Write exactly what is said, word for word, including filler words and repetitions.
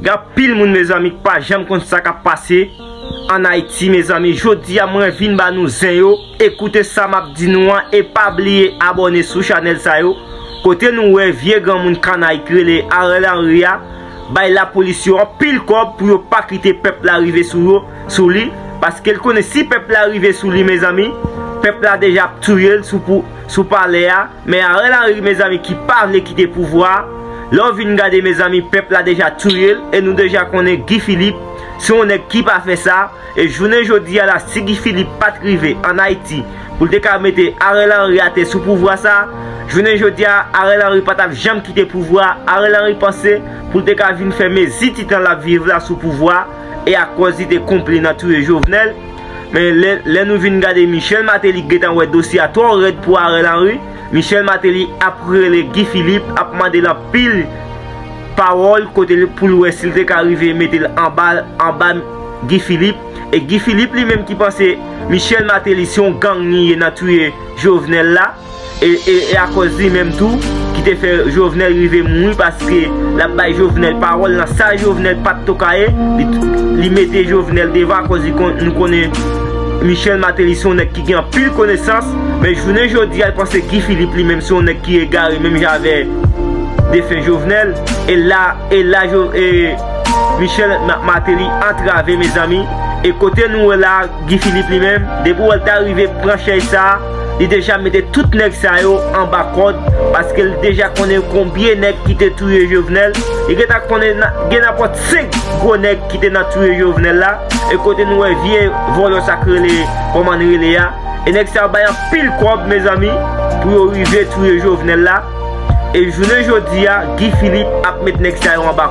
Gen anpil moun, mezanmi, ki pa janm konn sa k ap pase ann Ayiti, mezanmi. Jodi a, mwen vin ba nou zen yo. E koute sa m ap di nou an, e pa bliye abòne sou chanèl sa yo. Kote nou wè vye granmoun kanay ki rele Ariel Henry a bay lapolis yo anpil kòb pou yo pa kite pèp la rive sou yo, sou li, paske l konnen si pèp la rive sou li, mezanmi, pèp la deja ap touye l sou pou, sou palè a. Men Ariel Henry, mezanmi, ki pa vle kite pouvwa a, lè w vin gade, mezanmi, pèp la deja touye l, e nou deja konnen Guy Philippe se yon nèg ki pa fè sa. E jounen jodi a la, si Guy Philippe pa t rive ann Ayiti pou l te ka mete Ariel Henry atè sou pouvwa sa, jounen jodi a, Ariel Henry pa t ap janm kite pouvwa a. Ariel Henry panse pou l te ka vin fè mezi ti tan l ap viv la sou pouvwa a, e akòz li te konpli nan touye Jovenel. Men lè, lè nou vin gade Michel Martelly gentan wè dosye a twò rèd pou Ariel Henry, Michel Martelly ap rele Guy Philippe, ap mande l anpil pawòl kote l, pou l wè si l te ka rive mete l anba, anba Guy Philippe. E Guy Philippe li menm ki panse Michel Martelly se yon gang li ye nan touye Jovenel la. E, e, e akòz li menm tou ki te fè Jovenel rive mouri, paske l ap bay Jovenel pawòl nan sa Jovenel pa t tokaye. Li, li mete Jovenel devan akòz li kon-, nou konnen Michel Martelly se yon nèg ki gen anpil konesans, men jounen jodi a, l panse Guy Philippe li menm se yon nèg ki egare menm jan avè defen Jovenel. E la, e la, Jo-, e Michel Ma-, Martelly antrave, mezanmi. E kote nou wè la, Guy Philippe li menm, depi w wè l ta rive pran chèz sa a, li deja mete tout nèg sa yo anba kòd, paske l deja konnen konbyen nèg ki te touye Jovenel. Li gentan konnen na-, gen nenpòt senk gwo nèg ki te nan touye Jovenel la. E kote nou wè vye vòlò sa k rele, kòman l rele a. E nèg sa yo bay anpil kòb, mezanmi, pou yo rive touye Jovenel la. E jounen jodi a, Guy Philippe ap met nèg sa yo anba